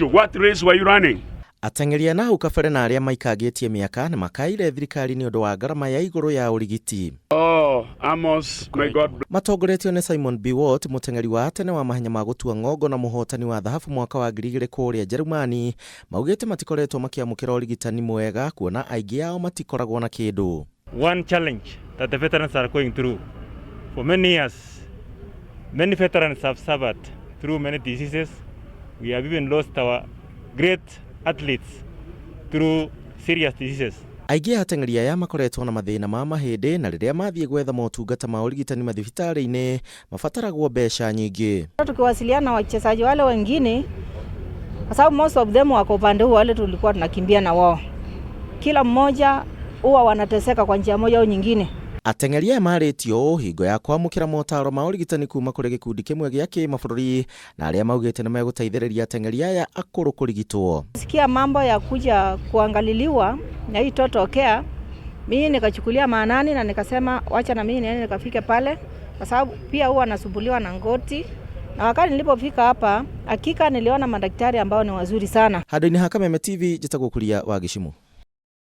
What race were you running? Ateng'eri a nahau kabere na arĩa maikangĩtie mĩaka nĩ makaĩire thirikari nĩ ũndũ wa ngarama ya igũrũ ya ũrigiti. Oh, Amos, may God bless. Matongoretio nĩ Simon Biwott, mũteng'eri wa tene wa mahenya ma gũtua ng'ongo na mũhotani wa thahabu mwaka wa 2000 kũrĩa Njerumani, maugĩte matikoretwo makĩamũkĩra ũrigitani mwega kuona aingĩ ao matikoragwo na kĩndũ. One challenge that the veterans are going through for many years, many veterans have suffered through many diseases. We have even lost our great athletes through serious diseases. Aingĩ a ateng'eri aya makoretwo na mathĩna ma mahĩndĩ na rĩrĩa mathiĩ gwetha motungata ma ũrigitani mathibitarĩ-inĩ mabataragwo mbeca nyingĩ. Tukiwasiliana na wachezaji wale wengine, kwa sababu most of them wako upande huu, wale tulikuwa tunakimbia na wao, kila mmoja huwa wanateseka kwa njia moja au nyingine. Ateng'eri aya marĩtio ũũ hingo ya kwamũkĩra motaro ma ũrigitani kuma kũrĩ gĩkundi kĩmwe gĩa kĩmabũrũri na arĩa maugĩte nĩ megũteithĩrĩria ateng'eri aya akũrũ kũrigitwo. Sikia mambo ya kuja kuangaliliwa na hii Total Care, mimi nikachukulia maanani na nikasema wacha na mimi niende nikafike pale, kwa sababu pia huwa nasumbuliwa na ngoti, na wakati nilipofika hapa, hakika niliona madaktari ambao ni wazuri sana. Handũ-inĩ ha Kameme TV, njĩtagwo Kuria wa Gĩcimũ.